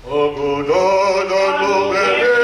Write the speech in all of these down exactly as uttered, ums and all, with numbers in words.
ʻOku totonu ke meʻa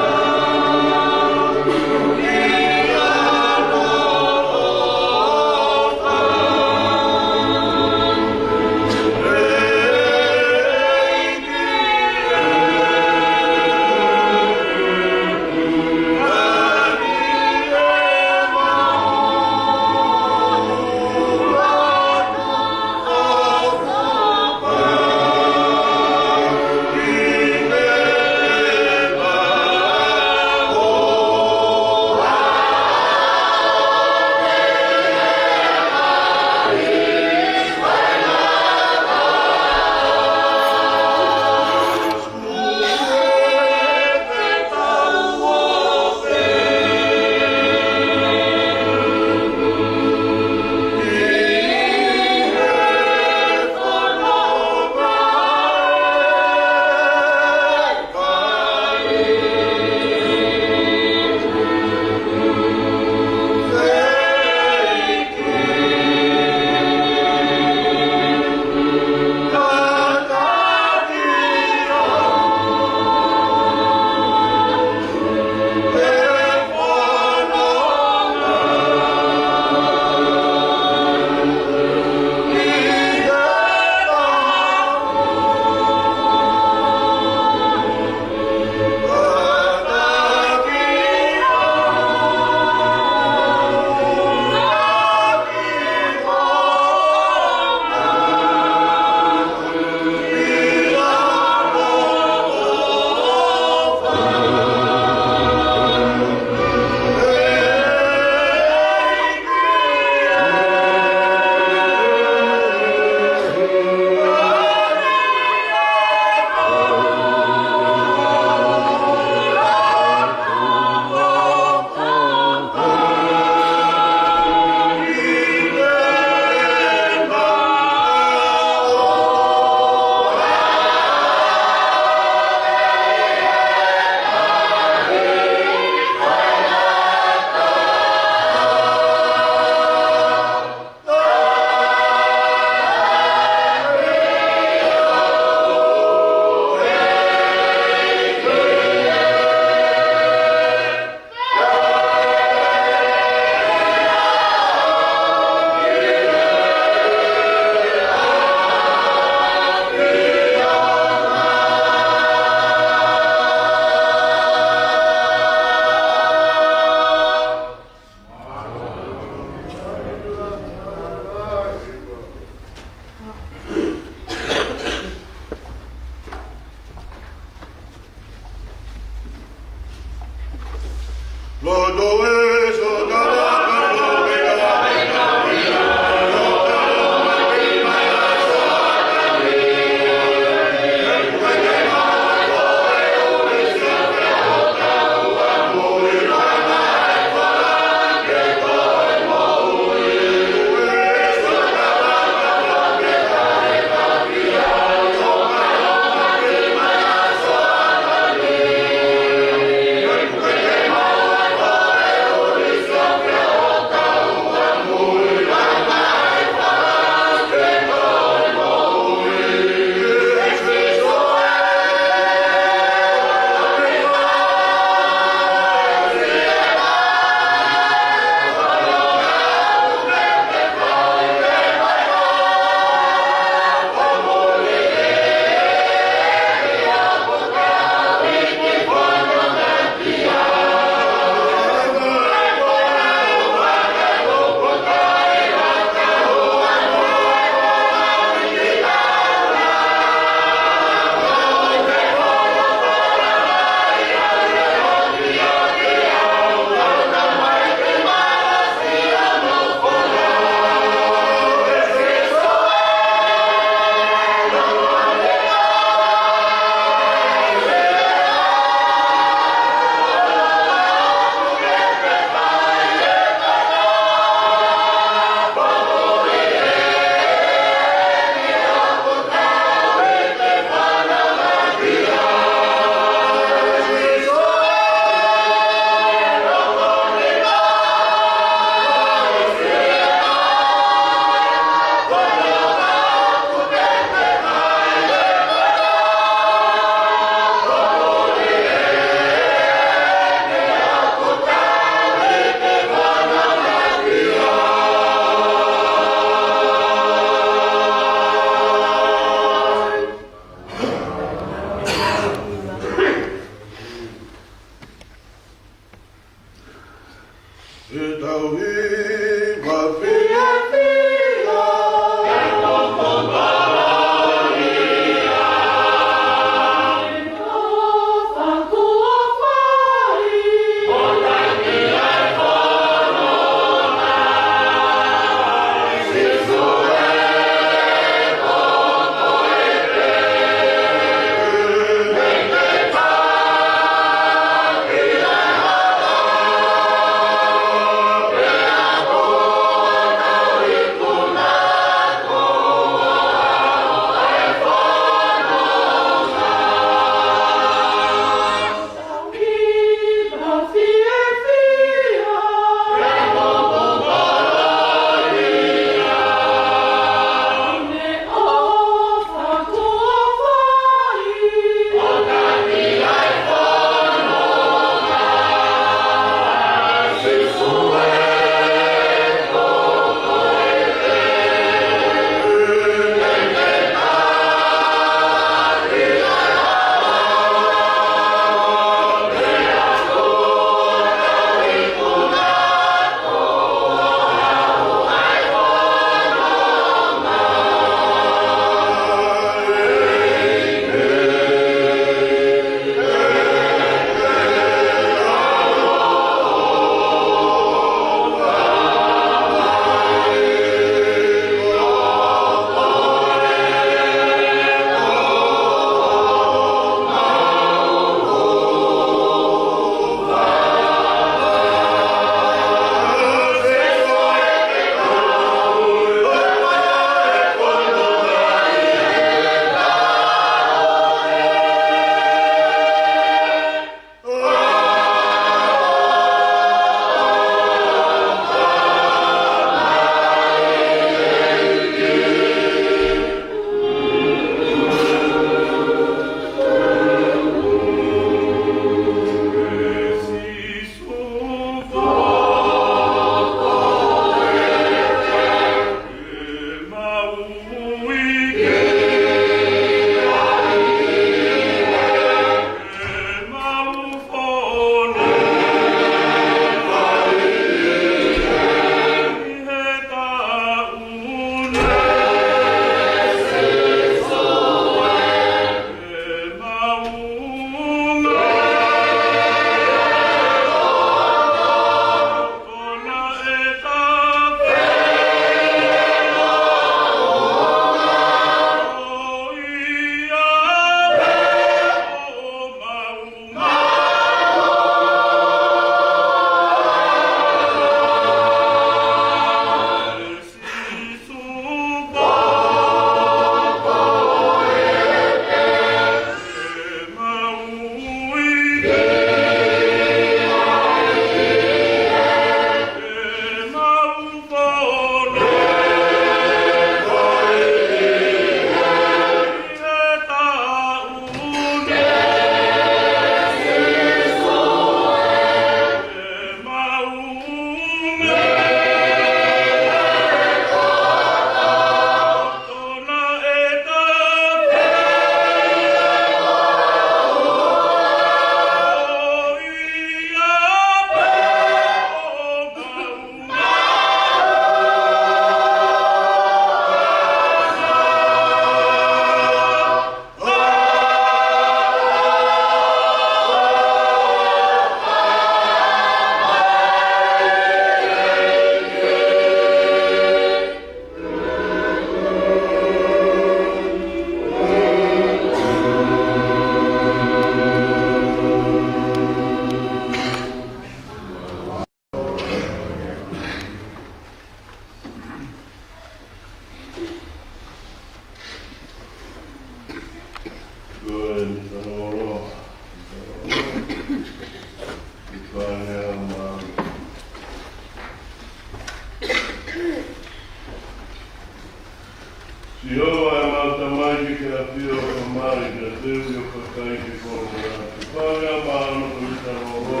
Sihova ʻemau Tamai, ke ke ʻafio ʻo aʻu mai, ke ke teuʻi ho kakai ki he koloa. Ke fai ʻa e maama ko e talaloa,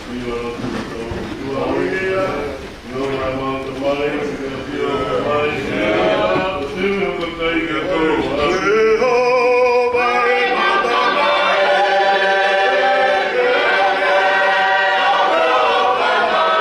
ʻi he lotu ʻo e ʻOtua. Sihova ʻemau Tamai, ke ke ʻafio ʻo aʻu mai, ke ke teuʻi ho kakai ki he koloa. Sihova ʻemau Tamai, ke ke ʻafio ʻo aʻu mai,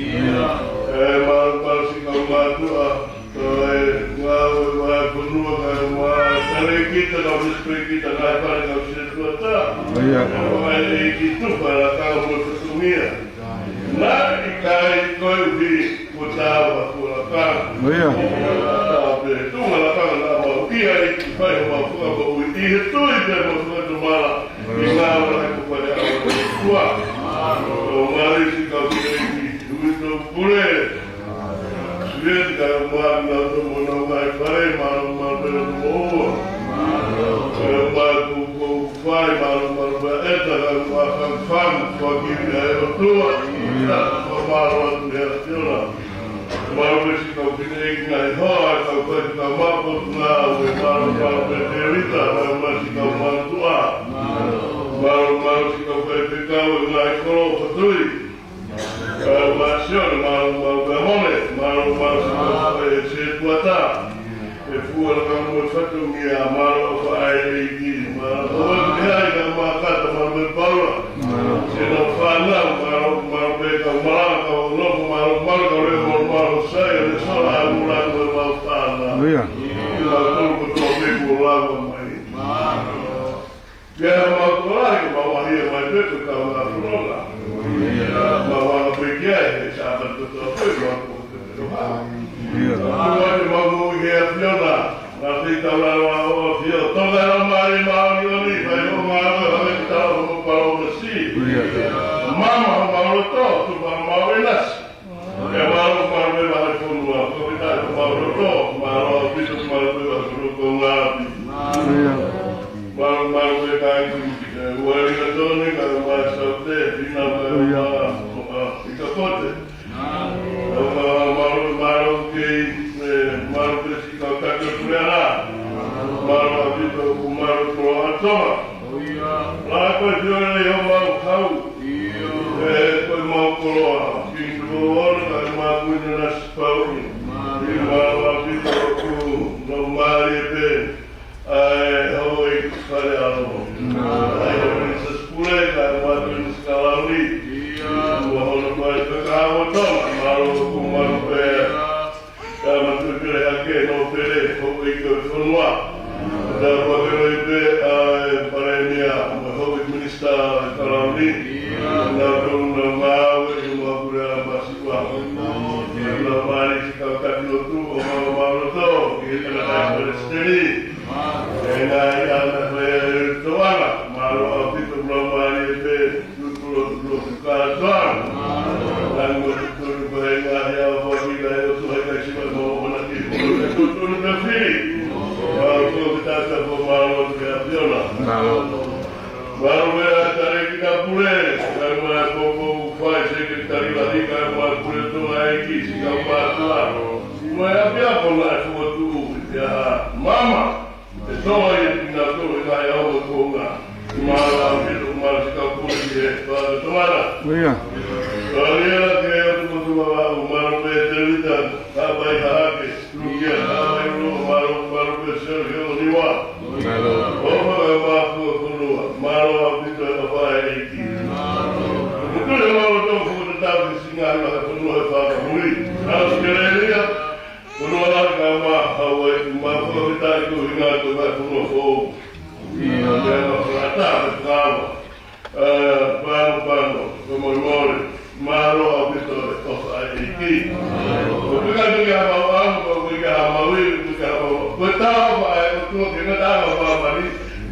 ʻE, mālō, mālō siʻi kau mātuʻa, ʻa e ngāue ʻa e fonua, kae ʻumaʻā e talēkita, kau misipēkita, ngaahi fale kau sētuata. ʻIo. ʻE, ʻa e ʻEiki tufa e lakanga mo e fatongia. Naʻe ʻikai koeʻuhi kuo taau ha fuʻu lakanga. ʻIo. Taau pē, tuʻunga lakanga naʻa mau ʻi ai, ʻi fai homau fakamoʻui, ʻi he tui pea mo e fakatomala, ʻi he ngāue ʻa e kau fale ʻa e ʻOtua. ʻO mālō siʻi kau kiʻi ʻEiki, ui tau pule. Siveti kae ʻumaʻā kinautolu mo honau ngaahi fale, mālō, mālō pē ʻa e moʻua. Kae ʻumaʻā e kupu ʻoku fai, mālō, mālō pē ʻa ʻEta, kae ʻumaʻā e fanga fanga, fanga kiʻi ʻa e ʻOtua. Mālō atu ʻa e ʻAfiona. Mālō pē siʻi kau kiʻi ʻEiki ngaahi hoa, kau faifekau maʻu potungāue, mālō, mālō pē Tēvita, kae ʻumaʻā siʻi kau mātuʻa. Mālō, mālō siʻi kau faifekau ʻo e ngaahi kolo ʻo Fatui. Kae ʻumaʻā Sione, mālō, mālō pē Mone, mālō, mālō siʻi kau faifekau ʻo e sētuata. ʻE fuʻu lakanga mo e fatongia, mālō ʻofa ʻa e ʻEiki, mālō ʻofa ʻa e ʻEiki, mālō Makata, mālō pē Paula. Siʻi kau fānau, mālō, mālō pē kau malanga, kau nofo, mālō, mālō kau lea, mālō, mālō sai, ʻa e sola ʻa e mula ko e mau fānau. ʻIo. Mālō tolu ko tō pē kuo lava mai. Mālō. Pea mau tokolahi, mau ʻaʻahi mai pē ko e kaungā fononga. Mau ʻalu pē ki ai, he Sāpate kotoa pē, mau ko te te roha. ʻIo. Mau ʻalu mau moʻui he ʻAfiona. Ngaahi taulalo ʻa e ʻAfio, toka e Laumālie Māʻoniʻoni, fai hoʻo ngāue, hangē ko e tala hoʻo palōmesi. ʻIo. Maama homau loto, tufa homau ʻinasi. ʻE mālō, mālō e vale fonua, ko e tau mālō tō, mālō ʻaupito, mālō e vale fonua ko ngāpi. ʻIo. Mālō, mālō e kāinga, ʻe, Uēlingitoni, kae ʻumaʻā Saute, Pina, kae ʻumaʻā, ʻa, ʻIkapote. Mālō, mālō, mālō kei, ʻe, mālō pē siʻi kau taki ʻo Puleʻanga. Mālō ʻaupito, ʻoku mālō koloa ʻa Tonga. Mālō ko e fiore ʻi homau hau. ʻE, ko e mau koloa, Kingi Tupou Ono, kae ʻumaʻā Kuini Nanasipauʻu. ʻE, mālō ʻaupito ʻoku nau mālie pē ʻa e houʻeiki fale ʻalo. ʻA e Princess Pule, kae ʻumaʻā Princess Kalauni. Mo hono faifekau ʻo Tonga, mālō ʻoku mālō pē. Kae ʻumaʻā Tuʻi Pele Hake, Nōpele, houʻeiki ʻo e fonua. Kae ʻumaʻā pē ʻa e Palēmia, mo e houʻeiki Ia. Naʻa tau ngāue ʻi he makapule ʻa Masiva. Ia. Naʻa mali si kau taki lotu ʻo mālō mālō tō. Ia. Ia. Ia. Ia. Ia. Ia. Mālō ʻaupito, mālō mālie pē, tutulo, tutulo, kātoa. Mālō. Tango, tutulo, pē, ngā hea, hoa, ki, ngā hea, tuha, kai, siva, mau, mana, ki, tutulo, pē, fili. Mālō, ko, ki, tata, ko, mālō, ki, a, piona. Mālō. Mālō, pē, a, tare, ki, ka, pule. Kai, mā, ko, ko, fai, se, ki, tari, la, hi, kai, mā, pule, to, ai, ki, si, ka, mā, tua. Mo e ʻapiako naʻe fokotuʻu ʻi he ʻaho mama. ʻE toa ia kinautolu ʻi he ngaahi ʻaho mo e kuonga. Mālō ʻaupito, mālō si kau pule ki he fale Tamana. Ia. Mālō ia ke ʻoatu ko tuma vau, mālō pē Tevita, Haʻapai Hahake, Lukia, Haʻapai Lua, mālō, mālō pē Sio, Hio, Niua. Mālō. ʻOfa ka māfua fonua, mālō ʻaupito e ʻofa ʻa e ʻEiki. Mālō. Ko tole mālō tō ko te tau ki singa ʻi he fonua he fākahui. Mālō si ke lelei ia. Ko noa la ka ma hawa i ma ko ki tai ko hina ko ka ko no ko. Ia ma ka ta ka wa. Pano pano ko mo mole. Mālō ʻaupito e ʻofa ʻa e ʻEiki. Ko pika ni ka mau ʻamu, ko pika ha mau i, pika ha mau. Ko e tā ʻofa ʻa e ʻOtua ke na tā ma pa mani.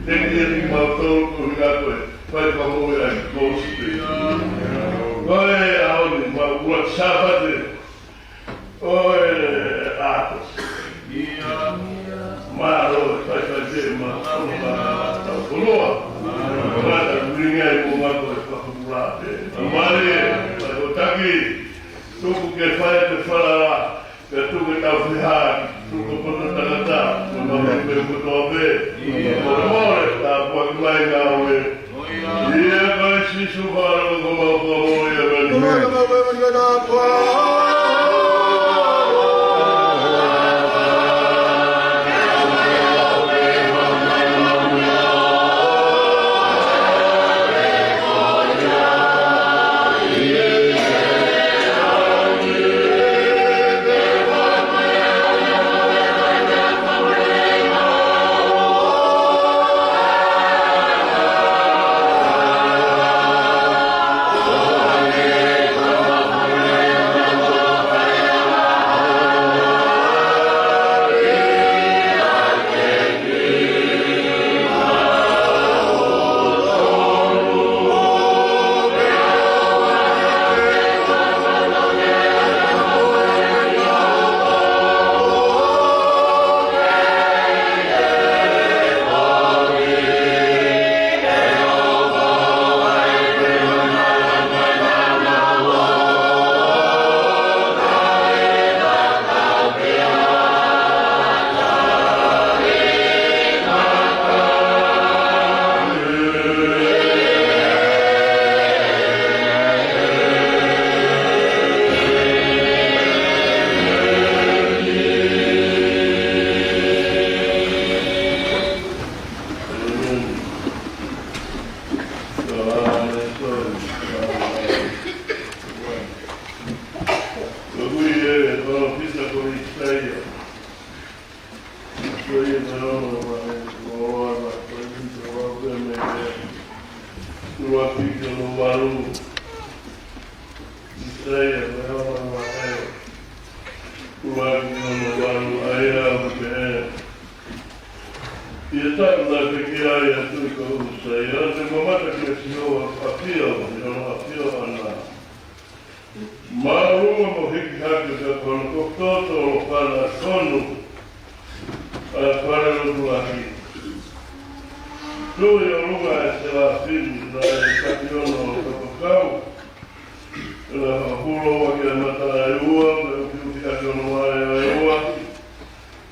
Te ki e ki mau tō ko hina ko e. Fai pa mo e ai ko si. Ko e ʻaho ni ma ua Sāpate. ʻOe, ʻa, mālō, fai, fai, pē, mā, tau, mā, tau, koloa. Mā, tau, kuinga, i, mō, mā, ko, e, fakapula, pē. Mā, mali, e, fai, o, taki. Tuku ke fai, te, falala. Pea tuku ke tau fihaki. Tuku, poto, tangata. Mō, mā, mā, pē, poto, pē. Mō, mō, e, tāpuaki mai, ngāue. Ia kai Sīsū fānau ko mau ko mau ia mani. Amen. Ia taku la te ki ai a tui ka usa ia te mamata ki a Sihova a fio, i hono a fio ana. Mālunga mo hiki hake ka kono kokoto o fana konu a fale lotu lahi. Tui o lunga e selafini na e kati ono o kapakau. Ela hapulo wa ki a mata e ua, me uki uki a kono wa e ua.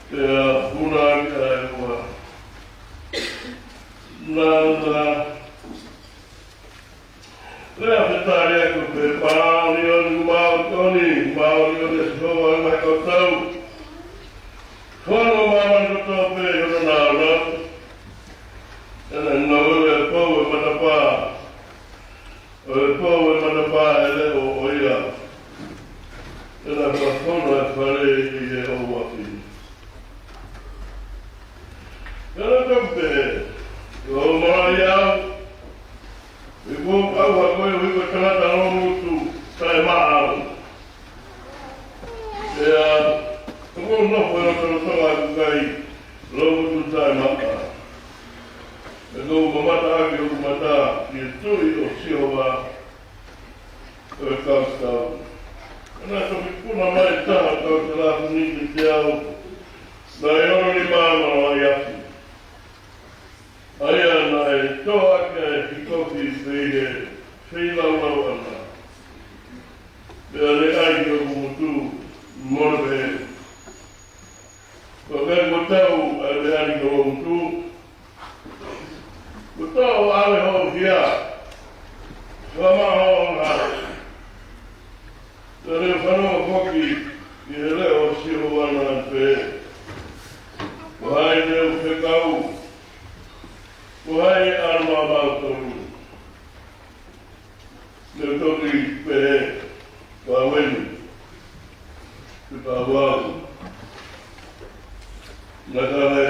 Te a puna ki a e ua. Na, na. Lea fetari aku pe maori oni, maori oni, maori oni e Sihova e mai kau tau. Kono mama koto pe kono nau nau. Ena nau e pau e matapā. ʻO e pau e matapā e leʻo ʻo ia. Ena fakafono e fale ʻi he ʻoua ki. Ena toki pe, ʻo mara ia. ʻI Kuo u ʻauha koe ʻi he tangata loungutu taʻemaʻa. Pea ʻoku ou nofo ʻi he lotolotonga ʻo e kakai loungutu taʻemaʻa. Pea ʻoku ou mamata ʻaki hoku mata ki he tui ʻo Sihova ʻo e kau tau. Naʻe toki puna mai ha taha ʻo e kau talafuni kiate au, naʻe ono nima mano ʻahiʻahi. ʻA ia naʻe tō ʻaki ʻa e hikoki pē ʻi he feilaulau ʻana. Pea leʻahi hoku ngutu mo hono pehē, ko e meʻa kuo tau ʻa e meʻa ni ki hoʻo ngutu. Kuo tō ʻa e hoʻo hia, fakamaʻa hoʻo ʻaho. Pea ne u fanongo foki ki he leʻo ʻo Sihova naʻe pehē, ko hai te u fekau? Ko hai ʻa mautolu? Ne u toki pehē, ko au eni, fekau au. Naʻe lava.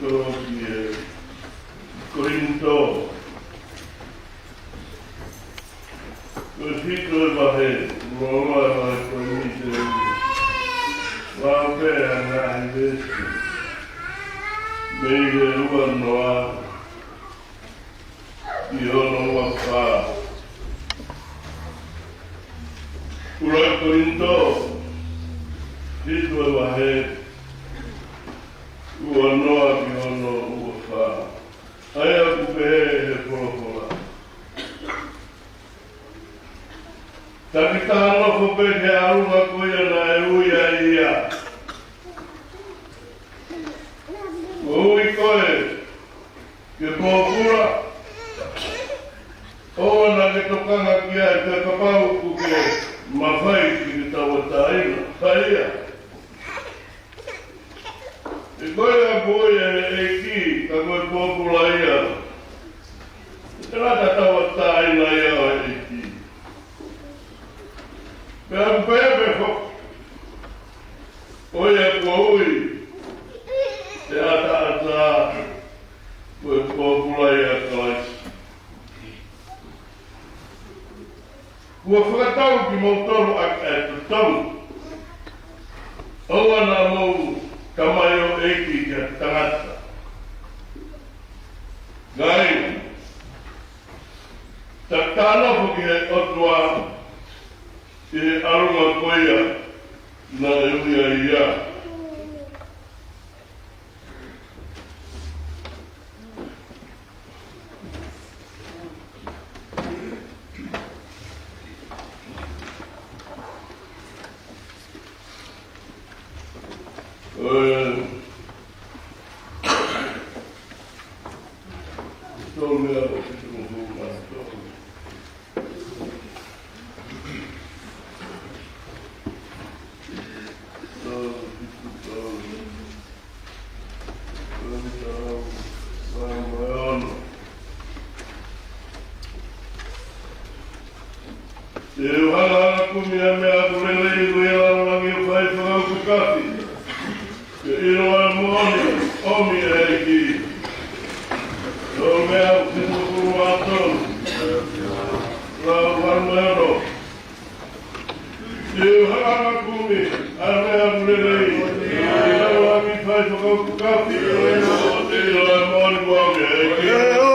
Ko e Kolinitō. Ko e fitu e vahe, loloa e vahe ko eni te u lau pē ʻa e ngaahi veesi mei he ua noa ki hono ua fā. ʻUluaki Kolinitō, fitu e vahe, ua noa ki hono ua fā. ʻA ia ʻoku pehē ʻe he folofola: Taki taha nofo pē ki he ʻalunga ko ia naʻe ui ai ia. Kuo ui koe ke pōpula, ʻoua naʻa ke tokanga ki ai, pea kapau ʻoku ke mafai ke ke tauʻatāina, fai ia. He ko ia kuo ui ʻe he ʻEiki, ka ko e pōpula ia, ko e tangata tauʻatāina ia ʻo e ʻEiki. Pea ʻoku pehē pē foki, ko ia kuo ui ke ʻataʻatā, ko e pōpula ia ʻa Kalaisi. Kuo fakatau kimoutolu ʻaki ʻa e totonu. ʻOua naʻa mou tamaioʻeiki ki ha tangata. Kāinga, taki taha nofo ki he ʻOtua ʻi he ʻalunga ko ia naʻe ui ai ia. Te u hanga ʻo kumi ʻa e meʻa ʻoku lelei ʻi he lalo langi ʻo fai fakaukakafi. Ke ʻilo ʻa e moʻoni ʻomi ʻe he ʻEiki. Ko e meʻa ʻoku fitu pulu mā tolu. Lau ʻa e meʻa no. Te u hanga ʻo kumi ʻa e meʻa ʻoku lelei ʻi he lalo langi ʻo fai fakaukakafi. Ke ʻilo ʻa e moʻoni ʻoku ʻomi ʻe he ʻEiki.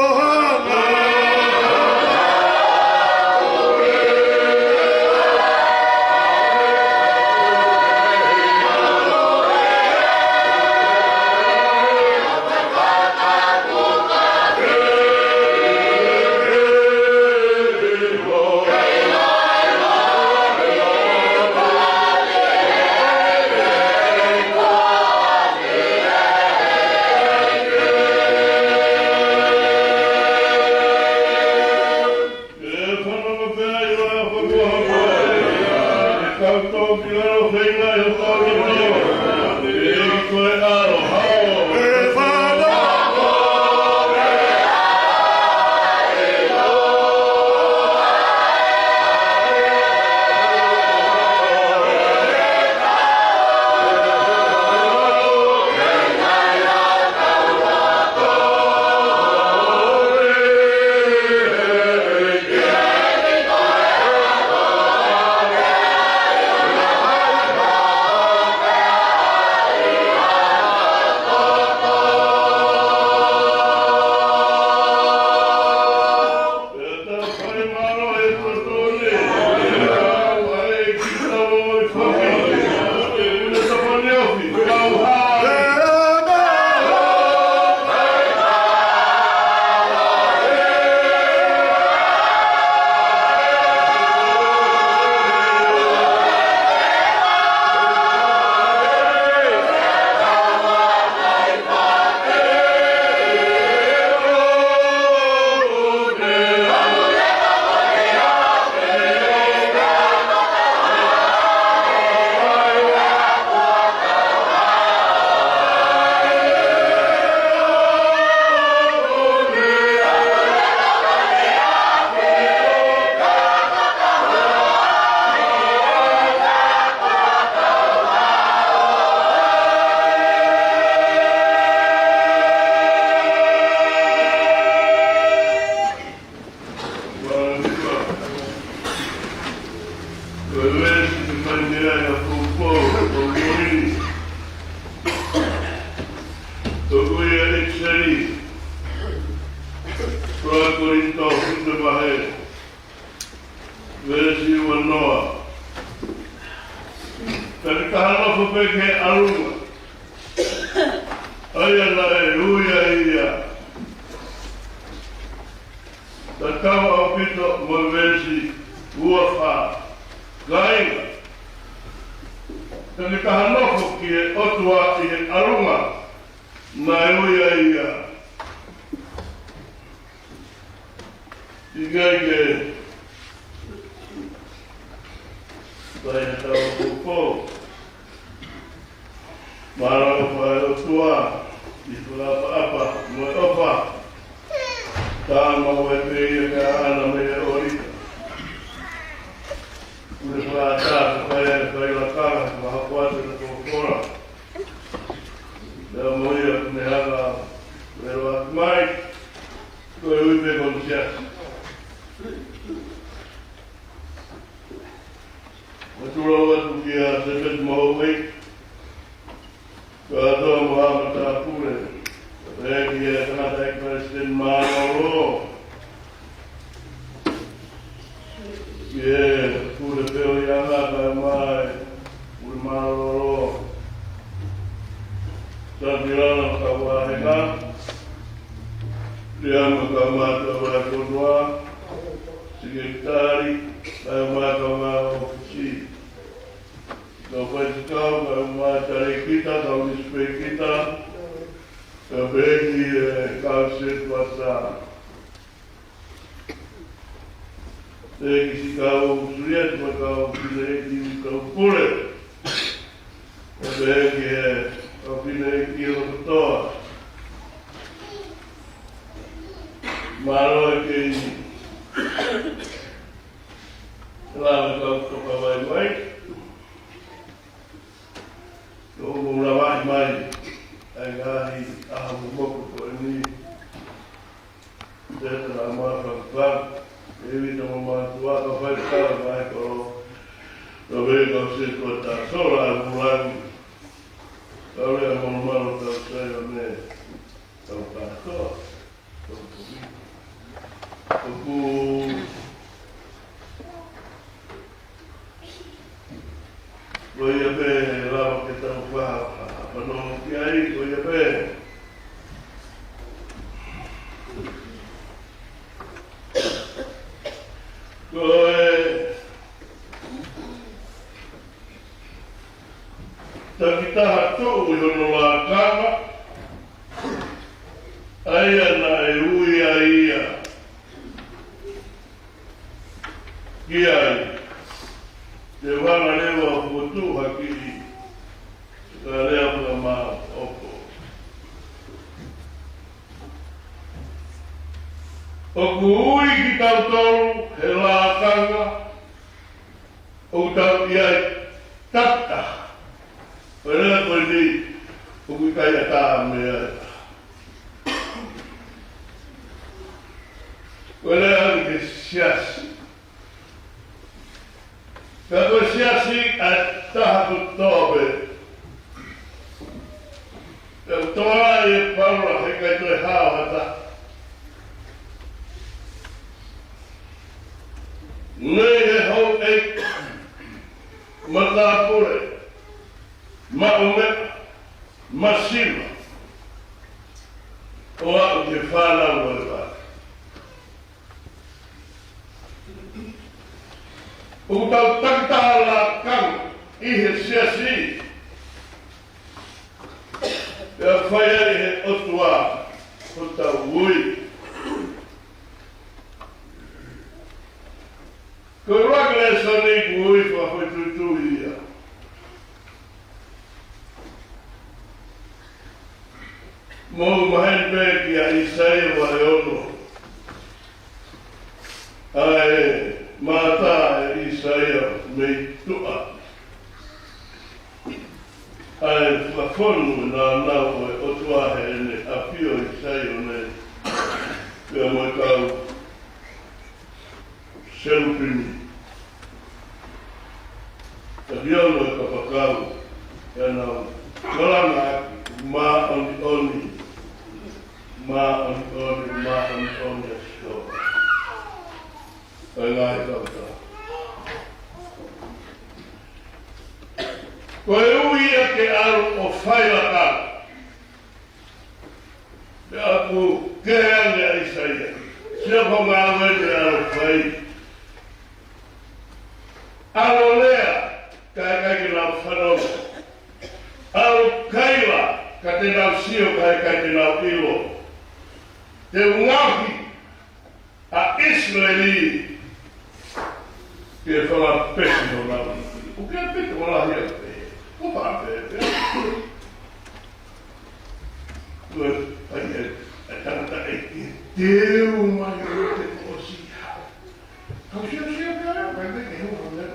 Toa Kolinitō, fitu vahe, veesi uanoa. Takitaha nofo pē ki he ʻalunga, ʻa ia naʻe ui ai ia. Tatau ʻaupito mo e veesi uafā. Kāinga, takitaha nofo ki he ʻOtua ʻi he ʻalunga naʻe ui ai ia. ʻIkai ke fai ha taha ʻo e pō. Mālō ʻofa ʻa e ʻOtua ʻi he fakaʻapaʻapa mo e ʻofa. Tama ua pē ia ka ana mei he ʻōlita. Kuo ne fakaʻatā ka fai ʻa e fai lakanga, mahalo ko e ʻata ko kola. Naʻa mo ia kuo ne hanga ʻo ʻeloʻaki mai, ko e ui pē ko e siasi. Mālō atu kia Sēpeti Mahuʻi, kātoa mo haʻa matāpule, pea ki he tangataʻeiki palesiteni mālōlō, ki he pule feohiʻanga kae ʻumaʻā e pule mālōlō, Sāpilana Kauahenga, Liama Kaumātuʻa Valekotoa, Sekelitali, kae ʻumaʻā e kaungā ʻōfisi. Kau faifekau, kae ʻumaʻā e talēkita, kau nisipēkita, kae pehē ki he kau setuata. Pehē ki siʻi kau sulieti mo e kau fineʻeiki kau pule. Kae pehē ki he kau fineʻeiki ʻi loto kotoa. Mālō e kei lava kau toka vaivai. Kuo mou lavaʻi mai ʻa e ngaahi ʻaho momoko ko eni. Tētā na ma fakafak, e vita mo mātuʻa, kau faifekau, ngaahi kolo, kau vei kau setuata, sola e mulangi. Kau lea mo mano tau sai o me. Tau kātoa. Tau kumi. Tau ku. Ko ia pē lava ke tau fakafanongo ki ai, ko ia pē. Ko e takitaha tuʻu ʻi hono lakanga, ʻa ia naʻe ui ai ia. Ki ai, te u hanga leva ʻo fokotuʻu ha kiʻi fakalea fakamāʻopoʻopo. ʻOku ui kitautolu he lakanga ʻoku tau ʻi ai takitaha. Ko e lea ko eni, ʻoku ʻikai ʻatā meʻa ʻe taha. Ko e lea ʻi he siasi. Ka ko e siasi ʻa e taha kotoa pē. Pea ʻoku tokanga ʻa Paula he ʻikai toe hao ha taha. Ngeʻi he houʻeiki, matāpule, maʻumeʻa, masiva, ʻo aʻu ki he fānau ʻo e vale. ʻOku tau takitaha lakanga ʻi he siasi. Pea fai ai ʻe he ʻOtua hotau ui. Ko e ʻuluaki lēsoni ʻoku ui fakafoʻituitui ia. Mou maheni pē kia ʻĪsaia vahe ono. ʻA e mata ʻe ʻĪsaia mei tuʻa. ʻA e fakafonu ʻa e nāunau ʻo e ʻOtua heʻene ʻafio ʻi Saione. Pea mo e kau selupimi. Takiolo e kapakau, ʻenau kalanga ʻaki, māʻoniʻoni. Māʻoniʻoni, māʻoniʻoni ʻa Sihova ʻo e ngaahi kautau. Ko e ui ia ke ʻalu ʻo fai lakanga. Pea ʻoku kehe ange ʻa ʻAisea. Sio ko e ngāue ʻe ʻalu ʻo fai. ʻAlu ʻo lea, kae ʻikai ke nau fanongo. ʻAlu ʻo kaila, ka te nau sio, kae ʻikai ke nau ʻilo. Te u ngaohi ʻa ʻIsileli ke fanga pesi honau ʻEiki. ʻOku ʻikai pē ke ʻola hia pē. Ko pā pē pē. Ko e, ʻai e, ʻai tangataʻeiki, teu mai ʻo te ko ʻosi haʻu. Kau sio sio pē, ʻai pē ke hua hua.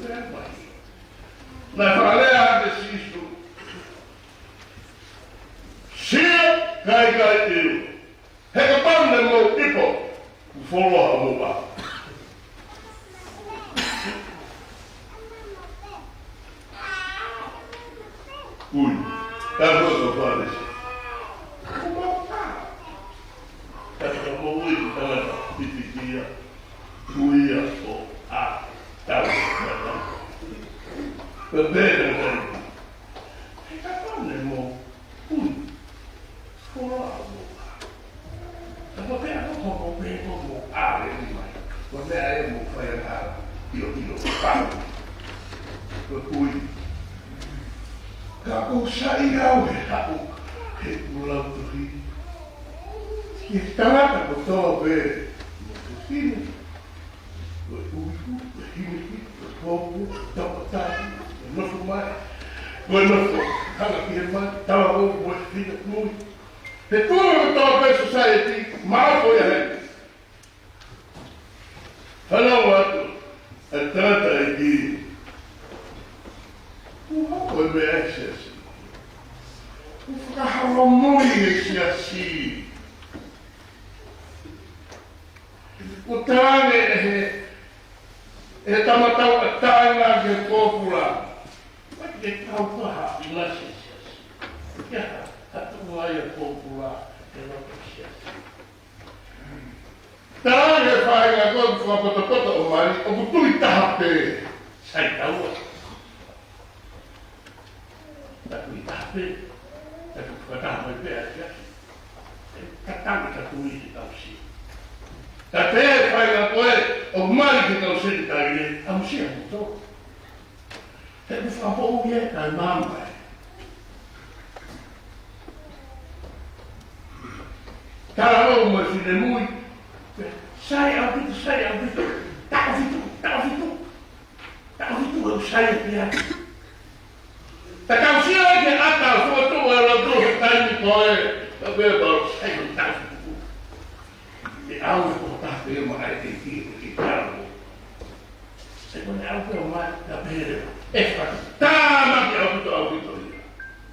Lea mai. Naʻe fakalea ʻe Sīsū. Sio, kae ʻikai ʻilo. He kapau naʻa mou ʻipo, fuoloa hoʻomou ʻā. Ui, ka ko e Fālesi. Ka ko e mou ui, tangata pitikia, ui ia ʻo ʻā, tau, tau. Pea pehē ʻe he tangata, he kapau naʻa mou ui, fuoloa hoʻomou ʻā. Ka ko e pehē ko hoʻomou pehē ko hoʻomou ʻā lelei mai. Ko e meʻa ia ʻoku mou fai angahala ʻiloʻilo pau. Ko e ui. Ka ʻoku ou saiʻia au he haʻu, he ʻoku lautohi. Ki he tangata kotoa pē, mo e fefine. Ko e ʻuhi, ko e hīmeki, ko e popo, ko e tauʻatāina, ko e nofo mai, ko e nofo hanga ki he mali, talavou mo e fefine tui. He tuʻu kotoa pē society, maʻu ko ia he. Fanongo atu, ʻa e tangataʻeiki. Kuo hoko e meʻa ʻi he siasi. Kuo fakaholomui e siasi. Kuo talaange ʻe he, ʻe he tama tauʻatāina ki he pōpula. ʻOku ʻikai ke tau paha ʻi he siasi. Ke ha, ha tuʻu ai e pōpula he loto siasi. Talaange ʻe he faʻahinga ko ē ʻoku fakapotopoto ʻo mali, ʻoku tui taha pē. Sai taua. Ka tui taha pē, ka tui fakataha mai pē ʻa e siasi. ʻE tatau e tui ki he tauhi. Ka pehē ʻe he faʻahinga ko ē ʻoku mali ki he tauhi, ʻamusia hono tō. He ʻoku fakapoʻuli e kakai maama ē. Talavou mo e finemui. Sai ʻaupito, sai ʻaupito. Taʻu fitu, taʻu fitu. Taʻu fitu ʻoku sai ʻaupito. Ka tau sio ki he ʻata ʻo e fokotuʻu ʻa e lotu he taimi ko ē, ka pehē pau sai ʻo taʻu fitu. ʻE ʻalu ko e taha pē maʻa e ʻEiki, ʻEiki talavou. Sai ko ʻene ʻalu pē ʻo mai, ka pehē leva. ʻE fakatamaki ʻaupito, ʻaupito ia.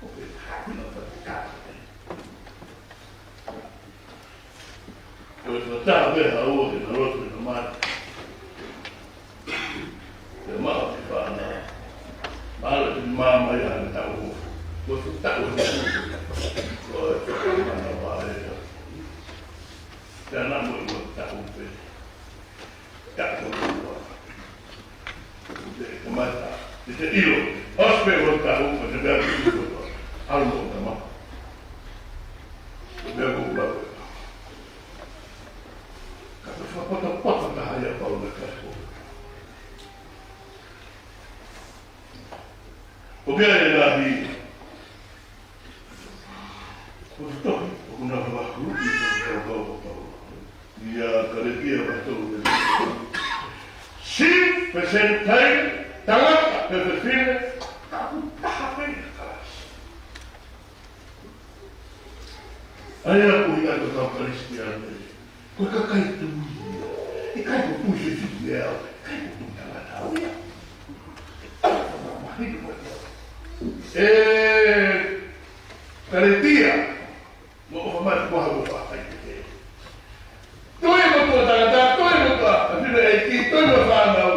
ʻOku ʻikai ke haʻu ʻo fakatamaki. Ko e fakatamaki pē haʻu ʻo ke na lotu na mai. Ke maʻu ke fana. Mālō ke maama ia he taʻu. Ko e taʻu he taʻu. Ko e taʻu mana wa e. Ka na mo i taʻu pē. Taʻu ua. Te kamata. Te te ʻilo. ʻOsi pē ua taʻu, ka te mea ki ua. ʻAlu mo tama. Te mea ko ua. Ka te fakapotopoto taha ia pau na kasi ko. ʻOku ʻi ai e ngaahi. Ko e tohi, ʻoku na fakahuluʻi ko e kau kau ko Paula. ʻIa Kaletia vahe tolu. Siʻi pe Senitaile, tangata pe fefine, ka ʻoku taha pē ʻa Kalaisi. ʻA ia ʻoku ʻikai ko e kau Kalisitiane. Ko e kakai tui ia. ʻIkai ko e tui fefine au. ʻIkai ko e tui tangata au ia. Mahino ko ia. ʻE Kaletia. Mo ʻofa mai ko ha mo ʻofa ai te. Tui mo tuʻa tangata, tui mo tuʻa, a fina e ki, tui mo fānau.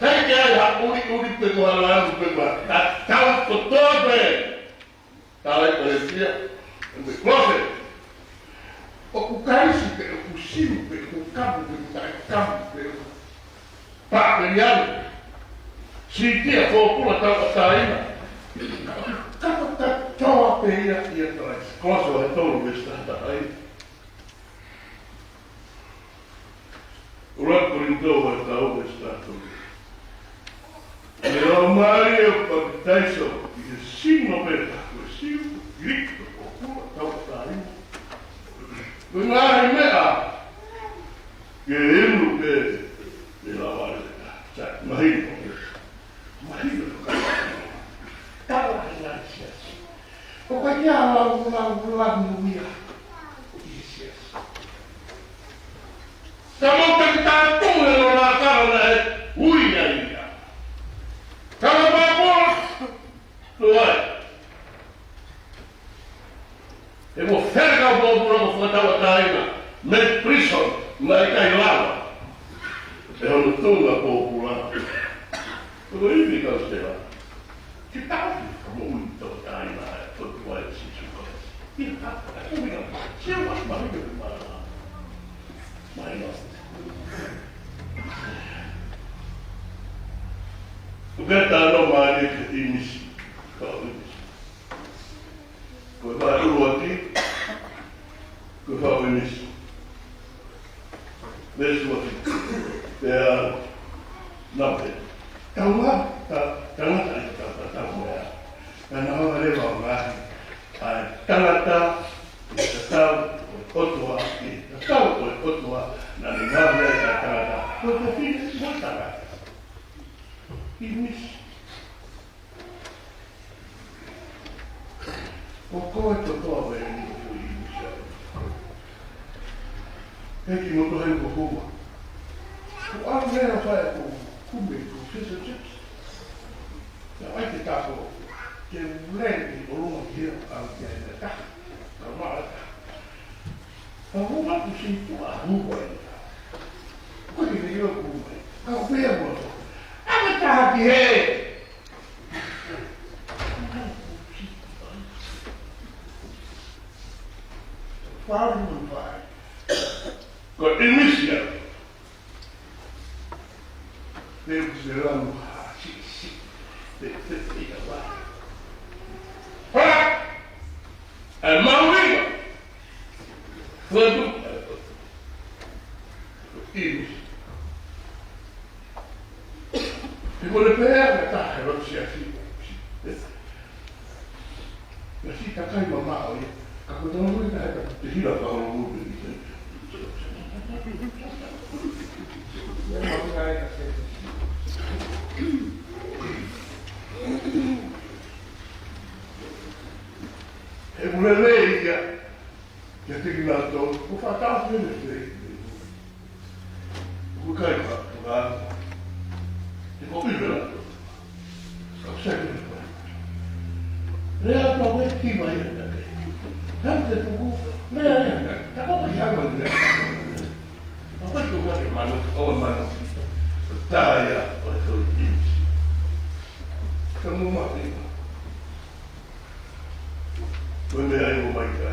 Hai ke ai ha ʻuli ʻuli pe ko ha lanu pe ko ha. Ka tau kotoa pē. Tau ai Kaletia. ʻOku ʻi he closet. ʻOku kaisi pe ʻoku siu pe ʻoku kapu pe ʻoku taʻekapu pe ʻoku pāpeliano. Siʻi kia pōpula tauʻatāina. Kapa katoa pē ia ʻia Kalaisi. Kolose vahe tolu veesi taha taha. ʻUluaki Kolinitō vahe taha vahe taha tolu. Ko e laumālie ʻo e papitaiso ʻi he sino pē ʻa e Kalaisi, ʻa e pōpula tauʻatāina. Ko e ngaahi meʻa ke inu pē ʻe lava le ka. Sai, mahino. Mahino. Tala he ngaahi siasi. ʻOku ʻikai ke lau, lau, lau ia ʻi he siasi. Ka mau taki tātū he nonga kala naʻe ui ai ia. Ka la pāpō, tuai. He mo feka pōpula mo fakatauʻatāina, mei prison, naʻe ʻikai lava. ʻE hono tuʻunga pōpula. Ko e ivi kau sela. Ke tau ki ka moʻui tauʻatāina ʻa e ʻOtua ʻia Sīsū Kalaisi. Ia ka, ka moʻui ka, se wa ma ni ke ma. Mai no. Ko e meʻa tano mai ke ʻinisi. Ka ʻinisi. Ko e vahe ʻuluaki, ko e fakaʻinisi. Veesi ua fitu. Pea nape. Tau ā, ta, tangata ʻi he ta, ta, ta, moea. Ta na hanga leva ʻo ngaohi ʻa e tangata ʻi he tatau ʻo e ʻOtua, ʻi he tatau ʻo e ʻOtua, naʻa ne ngaohi ai ʻa e tangata. Ko e fefine mo e tangata. ʻInisi. ʻOku ou kotoa mai ni ʻoku ʻinisi. He ki mo tohi ko hua. Ko au lea fai ko kume ko fish and chips. Ia ai ke tako. Ke ule ni o luma ki hea au ki ai na ta. Ka mara ta. Ka hua ku si tu a hua ni. Ko ki ni o kume. Ka pea mo. Aka ta ki he. Ko e ʻinisi ia. Pe ko e lanu ha si si. Pe, pe, pe, ia wa. Hora! ʻE mahuʻinga. Fuatu. ʻInisi. He ko e pehē ʻe he taha ʻe loto siasi. Ē? Siasi takai mamaʻo ia. Ka ko e tau nui taha ka te hila ka holo nui pe ni. He ko e lelei ia. Kiate kinautolu, ko e fakatātā ʻene fei. Ko e kai ka, ka, te ko ʻive la. Ka sai ke ko. Lea ka we ki mai e take. Ka te tuku, lea ia. Ka ko ka ia ma lea. Ka ko ka ke manu, o manu. Tā ia, o e tau ʻinisi. Ka mo ma ʻiva. Ko e meʻa ia ʻoku mai ka.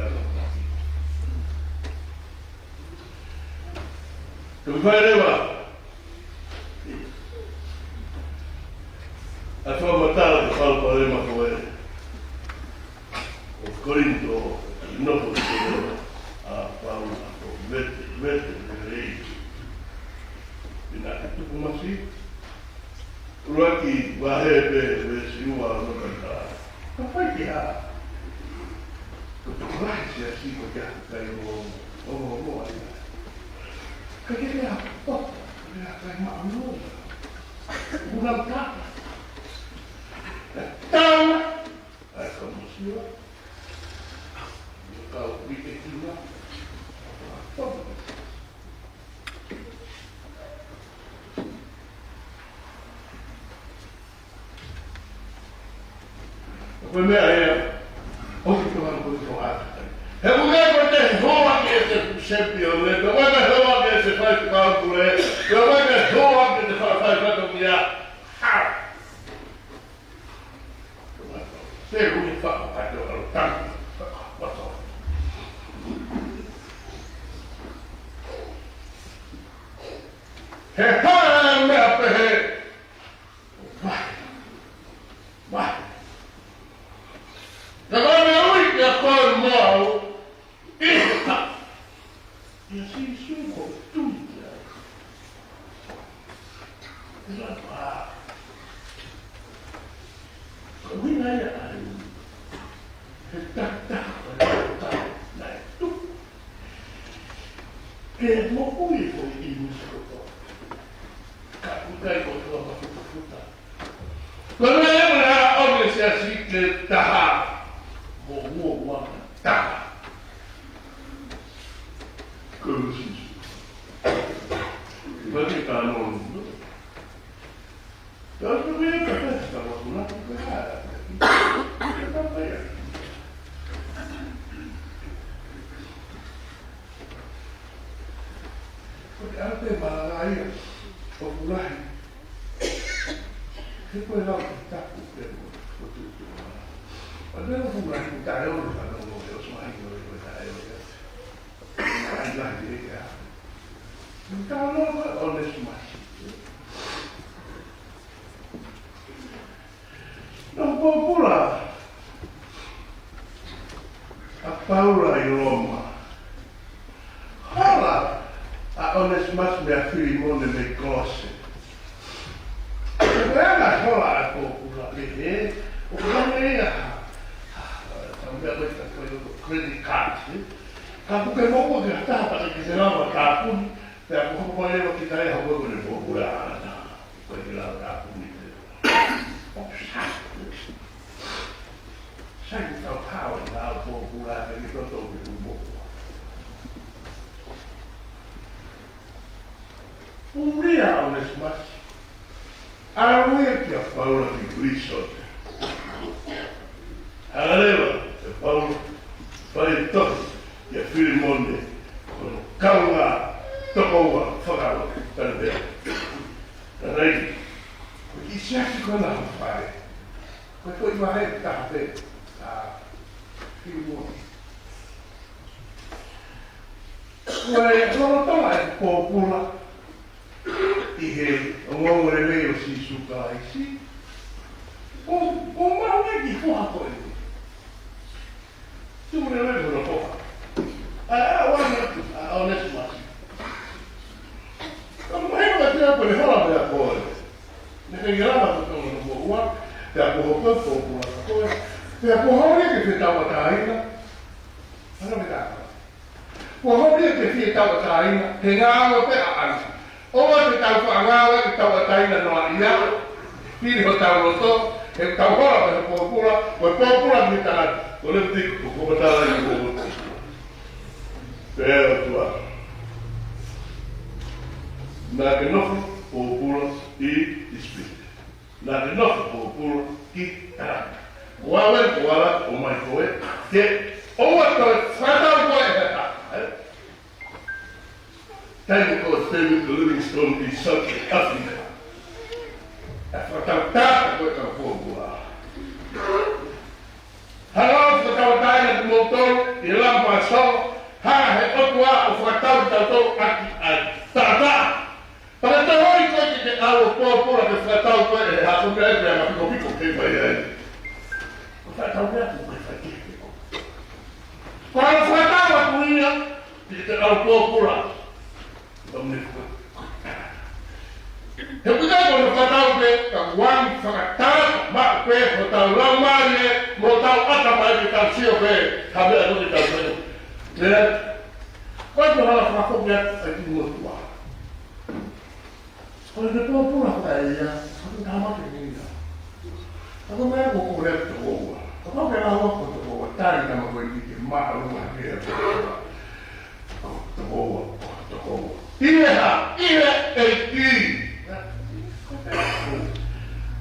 Tuku fai leva. ʻA e fakamatala ki he palopalema ko ē ʻo Kolinitō, ʻi he nofo ki he ʻa Paula ko Vete, Vete, Vete. ʻIna ke tuku masi. ʻUluaki vahe pē veesi ua ʻo e kalasi. Ka fai ke hā? Ko e tokolahi siasi ko e kiʻi kai o, o, o, o, ai. Ka ke lea, o, ka lea kai ma anu. Una ka. Tala. Ai ka masiva. Ka u ite kina. Ko e meʻa ia, ʻoku tokanga ko e tokanga. He ko e meʻa ko e te hoa ke te sepi o le, ko e te hoa ke te fai fakaupule, ko e te hoa ke te fai fai fakaupule. Ha! Te ui fakaupule o tanga, fakaupule. He hā e meʻa pehē? Vahe. Vahe. Ka ko e meʻa ui kia koe mo au, ʻi he ʻia Sīsū ko e tui ki ai. ʻIa pā. Ko e ʻuhinga ia ʻa e ui. He takitaha ko e takitaha naʻe tuku ke moʻui ko e inu kotoa. Ka ʻoku ʻikai ko e toa mafutafuta. Ko e meʻa ia ʻoku ne ʻaʻau e siasi ke taha. Mo ua ua taha. Ko e Sīsū. Ua ke tā nō. Ka ʻoku ʻikai ke tā nō, ka ʻoku ʻikai ke tā nō. Ko e ʻalu pē malanga ia ʻoku lahi. He ko e lau ke tapu ke mo ko tutu. ʻA e lau ʻoku lahi ʻoku taʻeʻoua ka no no e ʻosi mai no e taʻeʻoua. ʻAi lahi e ia. Ka no ko Onesimasi. Naʻe pōpula ʻa Paula ʻi Loma. Hola ʻa Onesimasi mo Filimone mei Kolose. Ko e anga hola ʻa e pōpula pehē, ʻoku ʻikai ke ʻi ai ha, ha, ha meʻa ko e, ko e credit card, ē? Ka ʻoku ke moʻua ki ha taha pea ʻikai ke ke lava ʻo tāpuni, pea ʻoku hoko mai leva ki ai ha meʻa ko ʻene pōpula ʻana. Ko e ke lava ʻo tāpuni pē. ʻOku sai. Sai ke tau hao e lau pōpula ke ke toto ke u moʻua. Puli ʻa Onesimasi. ʻAlu ia kia Paula ki Kolose. Hanga leva ʻe Paula ʻo fai e tohi kia Filimone, ko hono kaungā tokoua fakaʻotua. Tala pē. Tala ē, ko e kiʻi siasi ko ena ʻoku fai. Ko e foʻi vahe ʻe taha pē ʻa Filimone. Ko e lolotonga e pōpula ʻi he ongoongolelei ʻo Sīsū Kalaisi, ʻoku, ʻoku maʻu e kiʻi foha ko eni. Tuku lelei hono foha. ʻA, ʻa, ʻa, ʻa, ʻa Onesimasi. Ka mahino ka te apu le hola pea ko e. Naʻe ʻikai ke lava ʻo tō no mo ua, pea ko hoʻo pōpula ko e. Pea ko hoʻo ke fetauʻatāina. Hanga me tā. Ko hoʻo ke fetauʻatāina, he ngāue pē ʻaʻana. ʻOua te tau faʻa ngāue ke tauʻatāina noa ia. Pili hotau loto, he tau hola pē he pōpula, ko e pōpula ki he tangata, ko Levitiko, ko e matala ia ko e pōpula. Pea ʻOtua. Naʻa ke nofo pōpula ʻi ʻIsipite. Naʻa ke nofo pōpula ki Kanana. Ko au ē, ko ala, ʻomai koe, ke ʻoua toe fakatau koe ʻe ha taha, ē? Taimi ko David Livingstone ʻi South Africa. ʻE fakatau taha koe ka pōpula. Hanga ʻo fakatauʻatāina kimoutolu ʻi he lama so, hanga he ʻOtua ʻo fakatau kitautolu ʻaki ʻa e taʻataʻa. Pea ka toe ʻai koe ke ke ʻalu ʻo pōpula ke fakatau koe ʻe ha ko meʻa ʻe pea ka pikopiko ke fai ai. Ko e fakatau meʻa ko e fai ke piko. Ko e fakatau atu ia ke ke ʻalu ʻo pōpula. Tau ne ko. He ʻoku ʻikai ko hono fakatau pē, ka kuo ʻomi fakatau maʻu pē hotau laumālie mo hotau ʻatamai ke tau sio pē ha meʻa ko ē ke tau fai. Nē? Ko e ʻuhinga fakafoki atu ʻa e kiʻi motuʻa. Ko e pōpula ko ia, ko e tama ke nina. Ka ko e meʻa ko e kole atu tokoua. Ka ko e meʻa ko e tokoua, tali tama ko e nike maʻa lua ke ia tokoua. Ko tokoua, ko tokoua. ʻI he hā, ʻi he ʻEiki.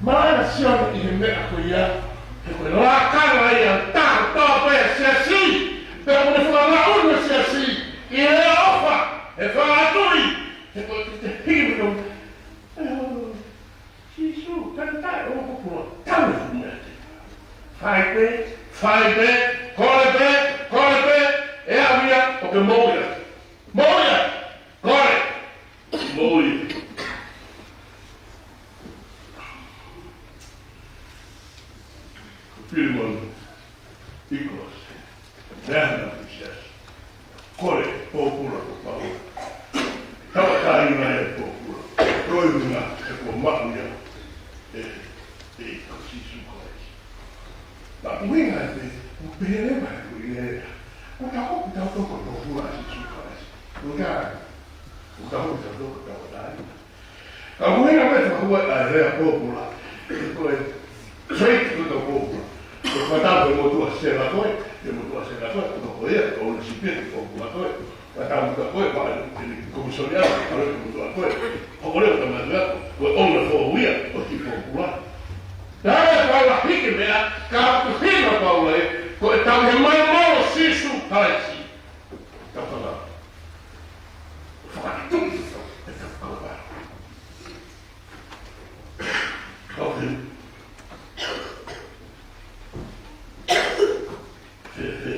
Maʻana Sione ʻi he meʻa ko ia, he ko e lakanga ia, taha toa pē siasi. Pea ko e fakamaʻu ʻa e siasi, ʻi he ʻofa, he fakatui. He ko e te hiki mino. Sīsū, tangata ē ʻoku pōpula, tau e meʻa te. Fai pē, fai pē, kole pē, kole pē, ʻe aʻu ia ʻo ke moʻui ia. Moʻui ia, kole, moʻui ia. Filimoni, ʻi Kolose, meʻa naʻe ʻi he siasi. Kole pōpula ko Paula. Tauʻatāina e pōpula. Ko e ʻuhinga he kuo maʻu ia ʻe, ʻe, ʻe Sīsū Kalaisi. Naʻe ʻuhinga ʻe, ʻoku pehē mai ko e lea. ʻOku tau, ʻoku tau toko pōpula ʻa Sīsū Kalaisi. ʻOku tau, ʻoku tau, ʻoku tau toko tauʻatāina. Ka ʻoku ʻuhinga mai fakahua ʻa e lea pōpula. Ko e trait ko e pōpula. Ko e fakatatau ko e motuʻa sela ko ē, e motuʻa sela ko ē, ko e hoko ia, ko e ʻounasipi e pōpula ko ē. Fakatatau ko ē, pea ʻi he komisoni ʻa e, ʻa e motuʻa ko ē. Hoko leva tamaiki ko e ʻouna foʻou ia ʻo e kiʻi pōpula. Naʻe ʻikai ke hiki meʻa, ka ʻoku ʻuhinga Paula ē, ko e tauhi mai mo Sīsū Kalaisi. Tau faka-, fakatuʻi, tau, tau faka-, okay. He, he.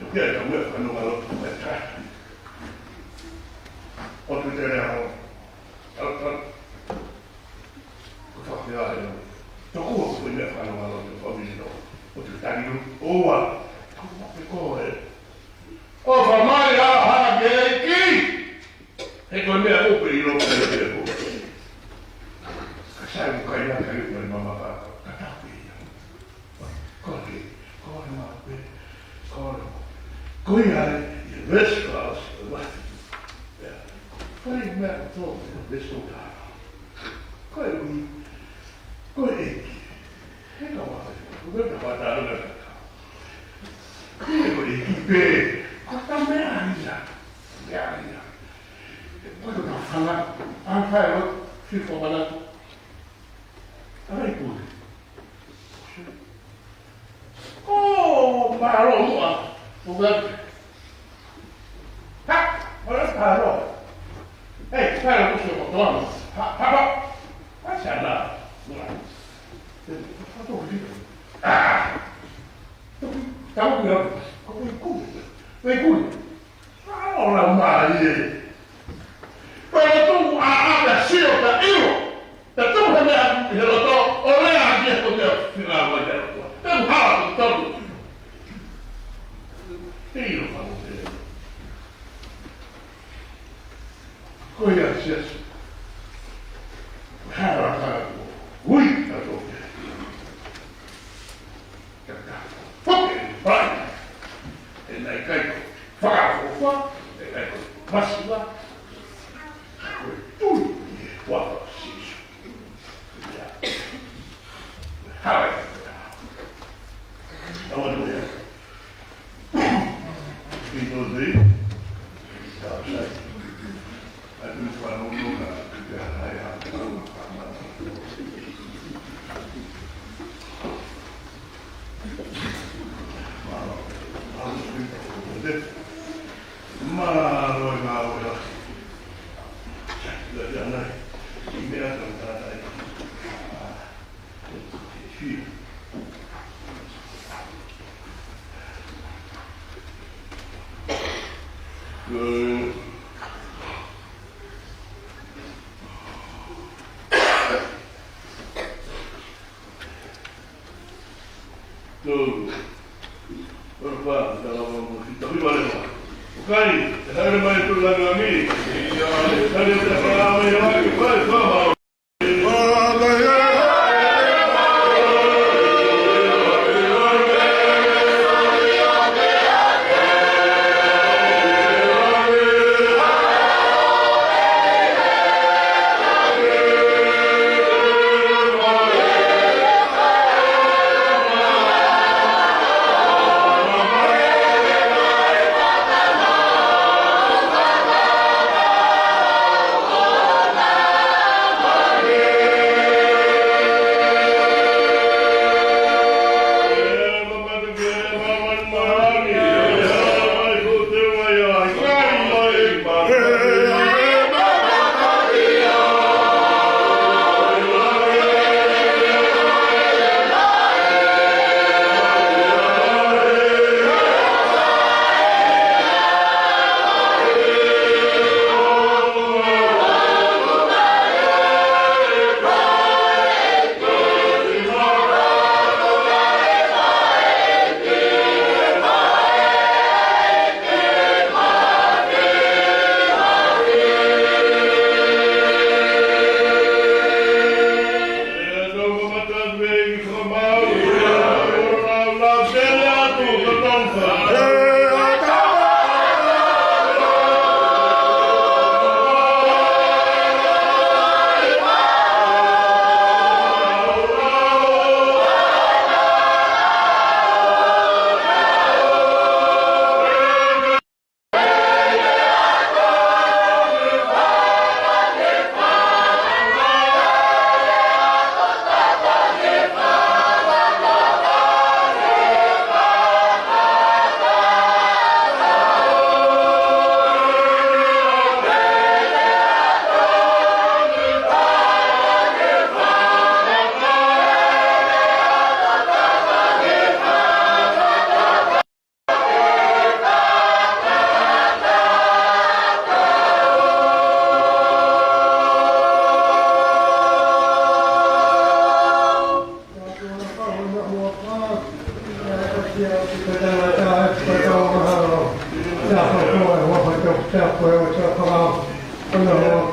Tuku ia ka ue fano ngalo, ʻo tu tele ao. Au, au. Ko fafea e. Toko ua ko e meʻa fano ngalo, ʻo tu tele ao. ʻO tu tele au. ʻOua. Ko e ko e. ʻOfa mai ā ha ke ʻEiki. He ko e meʻa ʻoku ʻilo pē ʻe he ʻOtua. Ka sai mo kai na kai ko e mama ka, ka tapu ia. Ko e, ko e maʻu pē, ko e maʻu pē. Ko ia ai, ʻi he veesi ko ē ʻosi ko e ua. Ia. Ko e meʻa ko e veesi ko ē. Ko e ui, ko e ʻEiki. He ka ua, ko e meʻa ka ua tā na ka. Ko e ʻEiki pē, ko e meʻa ia. Meʻa ia. Ko e tafanga, ʻa e fai ʻo, fifo manatu. ʻA e pule. ʻO mālō muʻa, ʻo gati. Ha, ʻo le mālō. Hei, mālō kusi o kotoa. Ha, ha, ha. Ha, sana. Muʻa. Hei, ha, ha, ha. Ah. Tau ki au. Ko e kule. Ko e kule. Mālō lau mai ē. Ko e lotu ʻa, ʻa, ta sio, ta ʻilo. Ta tuku he meʻa ʻi he loto, ʻo lea ki he ko e meʻa fika mai he loto. Te u hala ko tonu. Te ʻilo ka mo te. Ko ia siasi. Hala ka ko. Ui, ka ko. Ka ka. Poke, pai. E nai kai ko. Fakaʻofoʻofa, e kai ko. Masiva. Ko e tui, ʻi he huafa ʻo Sīsū. Ia. Haleluia. Haleluia. Pi no de. Ka sai. Atu ni whanau no na, ka hai ha. Mālō, mālō, mālō. Tolu. Ora pa, tala mo mo, kita mi vale mo. ʻOku ʻikai, e haere mai tu la ngami. Ia, e haere ta ka mai, ia, ki fai, fai, fai.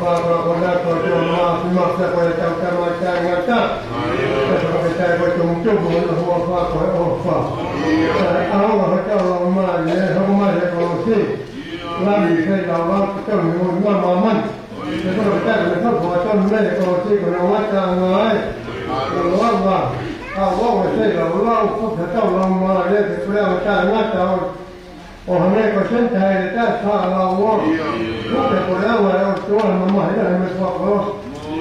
Ka ko na ko te o ma fi ma fe ko e tau tama taʻengata. Ka ko te tai ko te mutu ko na hoa fa ko e ofa. Ka ʻaonga hotau laumālie, hoko mai he kolosi. Lami fei lau lau ke tau ni o na mamani. Ke tau ke tau ke tau ko tau me he kolosi ko na wata anga ai. Ko na wata. Ka wau e fei lau lau ko ke tau laumālie ke pule anga taʻengata o ʻo hangē ko Senitaile taʻefaʻalaua. Ko e puleʻanga ʻo e ʻOtua, mamahi lahi mei he fakakolosi.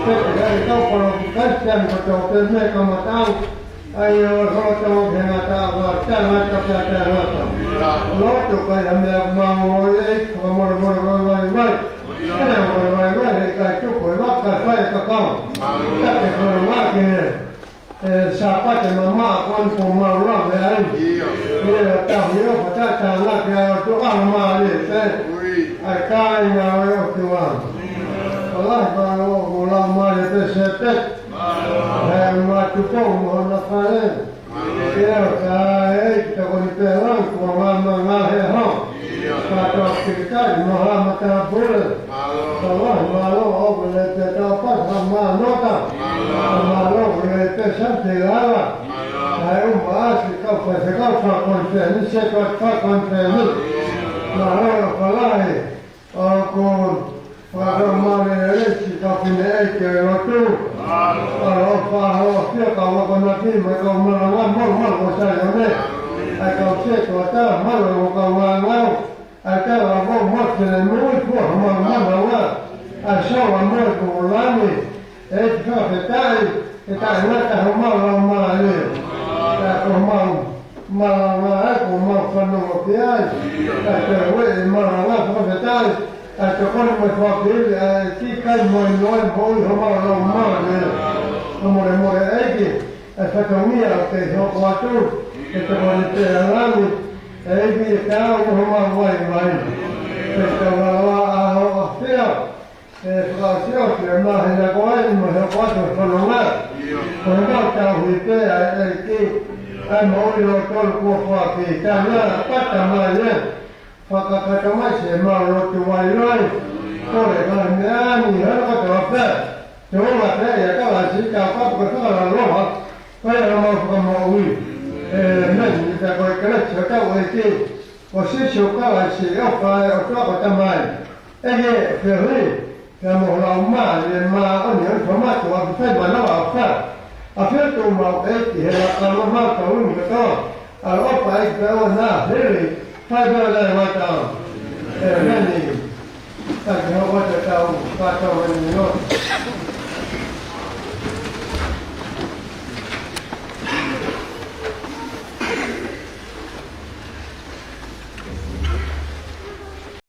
Pea ke ʻai kau kolosi Kalisitiane kotoa pē mei he kamataʻanga ʻo e holotonga ki he ngataʻanga, taʻengata pea taʻengata. Lotu kai ha meʻa maʻu ʻo e fakamolemole vaivai. Pea molemole vaivai, he ʻikai tuku e vaka fai e kakau. Ka ke kolosi ki he ʻe Sāpate mamaʻo ko eni kuo mau lave ai. ʻIo. ʻIo, tauhi ʻofa taʻengata ki he ʻOtua, ʻaonga mālie pē. ʻA e kāinga ʻo e ʻOtua. Lahi mālō ʻoku lau mālie pē Sēpeti. He ʻoku tuʻu mo hona fale. ʻIo, ka e tokoni pē lau kuo māmā he ho. Ka tau kikali mo ha matāpule. Ka lahi mālō ʻoku lele pē Taupaʻa, ka mānota. Ka mālō ʻoku lele pē Santi Lala. Ka e uma ʻasi kau fai se kau fakakonifelenisi, se kau fakakonifelenisi. Mālō ʻoku lahi ʻoku fakalaumālie ʻa e lesi kau fineʻeiki ʻo e lotu. Ka ʻofa ʻofa ʻafio kau akonaki mo e kau malanga mo malu ʻo Saione. ʻA e kau setuata, malu ʻo kau ngāngau. ʻA e kau ako mo te le mui fua mo malu ʻa e soa mo e kulangi. ʻEiki fakafetaʻi, ʻe taʻengata homau laumālie. Ka ko homau malanga ʻa e ko homau fanongo ki ai. Ka te ue e malanga fakafetaʻi. ʻA e tokoni mo e fakafili ʻa e kikai mo e noe mo ui homau laumālie. Ka molemole ʻEiki, ʻa e fatongia ʻoku kei hoko atu, ʻe tokoni pē ʻa Lami, ʻEiki ʻe kau mo homau vaivai. Ke tau lava ʻa hoʻo ʻafio, ʻe fakaʻosi ʻa e māhina ko eni mo e hoko atu e fononga. Ko e mau tauhi pē ʻa e ʻEiki, ʻa e moʻui lōtolu kuo foaki. Tana pata mai ē, fakakakato mai siʻemau lotu vaivai. Kole ka meʻa ni, hana kotoa pē. Te o la pē ia ka la si ka ka ka ka la loha. Ko ia la mau fakamoʻui. ʻĒmeni. Ka ko e kelesi ʻa hotau ʻEiki ko Sīsū Kalaisi, ʻofa ʻa e ʻOtua ko e Tamai, ʻa e feohi pea mo e Laumālie Māʻoniʻoni, ʻofa mātuʻaki fai manava ʻofa. ʻAfio tuʻumālie ʻEiki he lakanga maʻatautolu kotoa. ʻAloʻofa ʻEiki pea ʻoua naʻa hili, fai pea ʻo taʻengata. ʻĒmeni. Ka ke hoko atu ʻetau kātoa ʻi he lotu.